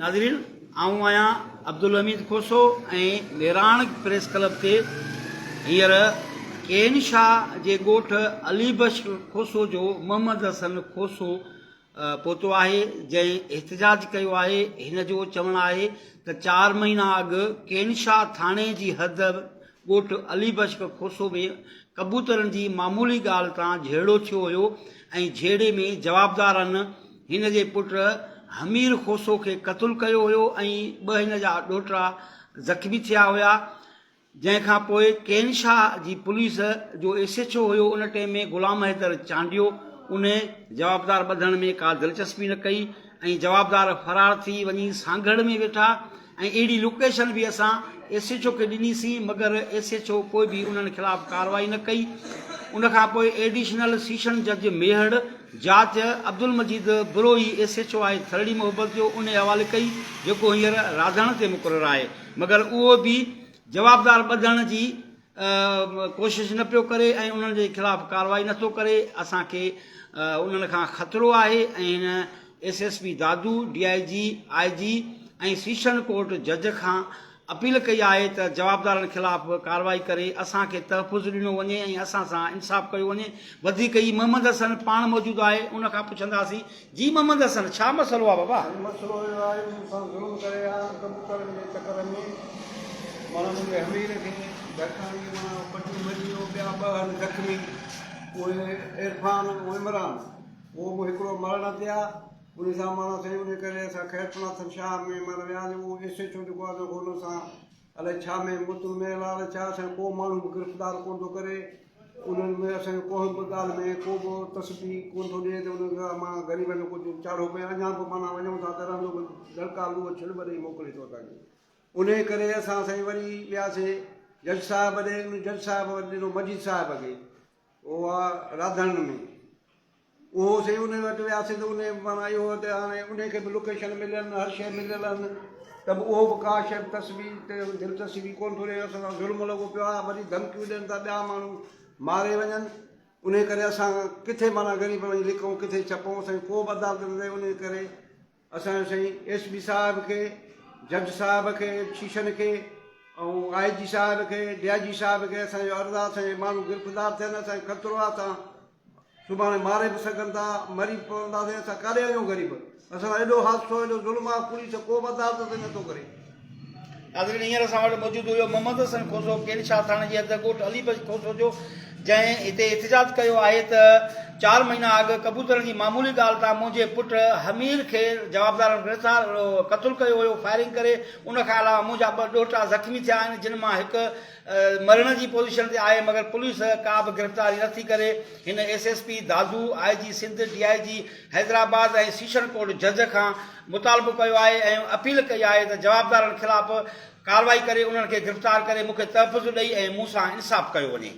ناظرين آئون آهيان عبدالحميد کوسو ۽ ميراڻ پريس ڪلب تي هينئر ڪين شاهه جي ڳوٺ علي بخش کوسو جو محمد حسن کوسو پهتو آهي جنهن احتجاج ڪيو آهي هن جو چوڻ آهي ته چار مهينا اڳ ڪين شاهه ٿاڻي جي حد ڳوٺ علي بخش کوسو ۾ ڪبوترن جي معمولي ڳالهه تان جهيڙو ٿيو هيو ۽ جهيڙي ۾ جوابدارن هن جي پٽ حمير کوسو کي قتل ڪيو هيو ۽ ٻه هن جا ڏوهٽا زخمي ٿيا هيا جنهن کان پوء ڪين شاهه جي پوليس جو ايس ايڇ او هيو ان ٽيم ۾ غلام حيدر چانڊيو ان جوابدار ٻڌڻ ۾ ڪا دلچسپي نه ڪئي ۽ جوابدار فرار ٿي وڃي سانگهڙ ۾ ويٺا ۽ اهڙي لوڪيشن به اسان ايس ايڇ او کي ڏني سين مگر ايس ايڇ او پوء به انهن خلاف ڪارروائي نه ڪئي ان کان پوء ايڊيشنل سيشن جج ميهڙ جاچ Abdul Majeed Brohi S H O آهي ٿرڙي محبت جو انهي حوالي ڪئي جيڪو هينئر راڌڻ تي مقرر آهي مگر اهو به جوابدار ٻڌڻ جي ڪوشش نه پيو ڪري ۽ انهن جي خلاف ڪارروائي نه ٿو ڪري اسان کي انهن کان خطرو آهي ۽ هن S S P Dadu, D I G, I G ۽ session court جج کان اپيل ڪئي آهي ته جوابدارن خلاف ڪارروائي ڪري اسان کي تحفظ ڏنو وڃي ۽ اسان سان انصاف ڪيو وڃي. وڌيڪ هي محمد حسن پاڻ موجود آهي ان کان پڇنداسين. جي محمد حسن ڇا مسئلو آهي بابا؟ سائين مسئلو اهو آهي مون سان ظلم ڪري آ ڪبوترن جي چڪر ۾ معنيٰ منهنجي حمير کي ڌڪ هڻي معنيٰ پٽي مري ويو ٻيا ٻه آهن زخمي اهي عرفان ۽ عمران اهو به هڪڙو مرڻ تي آ ان سان معنيٰ سائين ان ڪري اسان خيرپورناٿن شاهه ۾ معنيٰ وياسين اهو ايس ايڇ او جيڪو آ سو هن سان الائي ڇا ۾ مطمئن آ الائي ڇا اسان جو ڪو ماڻهو به گرفتار ڪونه ٿو ڪري انهن ۾ اسان جو ڪنهن به ڳالهه ۾ ڪو به تصديق ڪونه ٿو ڏئي ته انهن سان مان غريبن جو ڪجهه چاڙهو پيو اڃا به معنيٰ وڃون ٿا ته رهندو به دڙڪا لوهه ڇڙٻ ڏئي موڪلي ٿو اسان کي انهي ڪري اسان سائين وري وياسي جج صاحب ڏي ان جج صاحب وري ڏنو مجيد صاحب کي اهو آ راڌڻ ۾ اهو سهي ان وٽ وياسين ته ان معنيٰ اهو ته هاڻي ان کي به لوڪيشن مليل آهن هر شيء مليل آهن ته به اهو به ڪا شيء به تصوير تي دلچسپي ڪونه ٿو ڏئي اسان سان ظلم لڳو پيو آهي وري ڌمڪيون ڏين ٿا ٻيا ماڻهو ماري وڃن ان ڪري اسان ڪٿي معنيٰ غريب وڃي لڪون ڪٿي ڇپون اسان ڪو به عدالت نه ٿئي ان ڪري اسان جو سائين ايس پي صاحب کي، جج صاحب کي، شيشن کي ۽ آء جي صاحب کي، ڊي I جي صاحب کي اسان جو عرض آ اسان جي ماڻهو گرفتار ٿين اسان کي خطرو آ اسان سڀاڻي ماري به سگهن ٿا مري به پونداسين اسان ڪاڏي وڃون غريب اسان سان ايڏو حادثو ايڏو ظلم آ پوليس ڪو به عدالت تي نٿو ڪري. ناظرين هينئر اسان وٽ موجود هيو محمد حسن کوسو ڪيل شاهه ٿاڻي جي حد ڳوٺ علي بخش کوسو جو جنهن هتي احتجاج ڪيو آهي ته چار مهينا اڳ ڪبوترن جي معمولي ڳالهه تان منهنجي پٽ حمير کي جوابدارن گرفتار قتل ڪيو هيو فائرنگ ڪري ان کان علاوه منهنجا ٻه ڏوهٽا زخمي ٿيا آهن جن مان هڪ مرڻ جي پوزيشن تي آهي مگر پوليس ڪا به گرفتاري نٿي ڪري هن S S P Dadu I G Sindh D I G Hyderabad ۽ session court جج کان مطالبو ڪيو آهي ۽ اپيل ڪئي آهي ته جوابدارن خلاف ڪارروائي ڪري انهن کي گرفتار ڪري مون کي تحفظ ڏئي ۽ مون سان انصاف ڪيو وڃي.